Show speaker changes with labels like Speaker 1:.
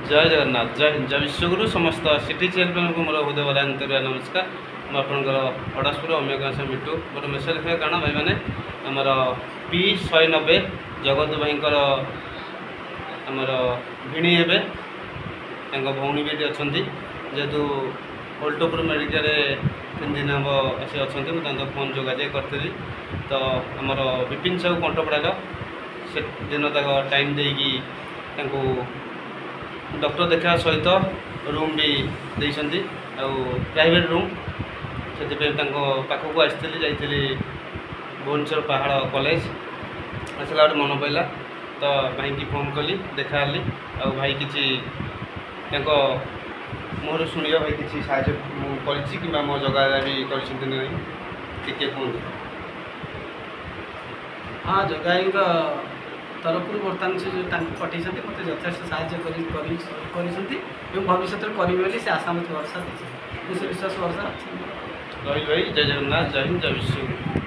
Speaker 1: ଜୟ ଜଗନ୍ନାଥ, ଜୟ ହିନ୍ଦ, ଜୟ ବିଶ୍ୱଗୁରୁ। ସମସ୍ତ ସିଟି ଚ୍ୟାନେଲକୁ ମୋର ହୃଦୟ ଆନ୍ତରିକ ନମସ୍କାର। ମୁଁ ଆପଣଙ୍କର ଅଡ଼ଶପୁର ଅମିୟ ମିଟୁ। ମୋର ମେସେଜ ଲେଖିବା କାରଣ, ଭାଇମାନେ, ଆମର ପି 190 ଜଗତ ଭାଇଙ୍କର ଆମର ଭିଣେଇ ହେବେ, ତାଙ୍କ ଭଉଣୀ ବି ଏଠି ଅଛନ୍ତି। ଯେହେତୁ ଓଲଟପୁର ମେଡ଼ିକାଲରେ 3 ଦିନ ହେବ ଆସି ଅଛନ୍ତି, ମୁଁ ତାଙ୍କ ଫୋନ୍ ଯୋଗାଯୋଗ କରିଥିଲି। ତ ଆମର ବିପିନ ସାହୁ କଣ୍ଟପଡ଼ାର ସେ ଦିନ ତାଙ୍କ ଟାଇମ୍ ଦେଇକି ତାଙ୍କୁ ଡକ୍ଟର ଦେଖାଇବା ସହିତ ରୁମ୍ ବି ଦେଇଛନ୍ତି, ଆଉ ପ୍ରାଇଭେଟ୍ ରୁମ୍। ସେଥିପାଇଁ ତାଙ୍କ ପାଖକୁ ଆସିଥିଲି। ଯାଇଥିଲି ଭୁବନେଶ୍ୱର ପାହାଳ କଲେଜ, ଆସିଲା ଗୋଟେ ମନେ ପଡ଼ିଲା ତ ଭାଇକି ଫୋନ୍ କଲି, ଦେଖାହେଲି। ଆଉ ଭାଇ କିଛି ତାଙ୍କ ମୁହଁରୁ ଶୁଣିବା, ଭାଇ କିଛି ସାହାଯ୍ୟ ମୁଁ କରିଛି କିମ୍ବା ମୋ ଜଗା ବି କରିଛନ୍ତି ନା ନାହିଁ, ଟିକେ କୁହନ୍ତୁ।
Speaker 2: ହଁ, ଜଗାଇଙ୍କ ତରଫରୁ ବର୍ତ୍ତମାନ ସେ ଯେଉଁ ତାଙ୍କୁ ପଠାଇଛନ୍ତି, ମୋତେ ଯଥେଷ୍ଟ ସାହାଯ୍ୟ କରି କରିଛନ୍ତି ଏବଂ ଭବିଷ୍ୟତରେ କରିବେ ବୋଲି ସେ ଆଶା ମୋତେ ଭରସା ଦେଇଛନ୍ତି। ମୁଁ ସେ ବିଶ୍ୱାସ ଭରସା ଅଛି।
Speaker 1: ରହିଲି ଭାଇ, ଜୟ ଜଗନ୍ନାଥ, ଜୟ ହିନ୍ଦ, ଜୟ ବିଶ୍ୱ।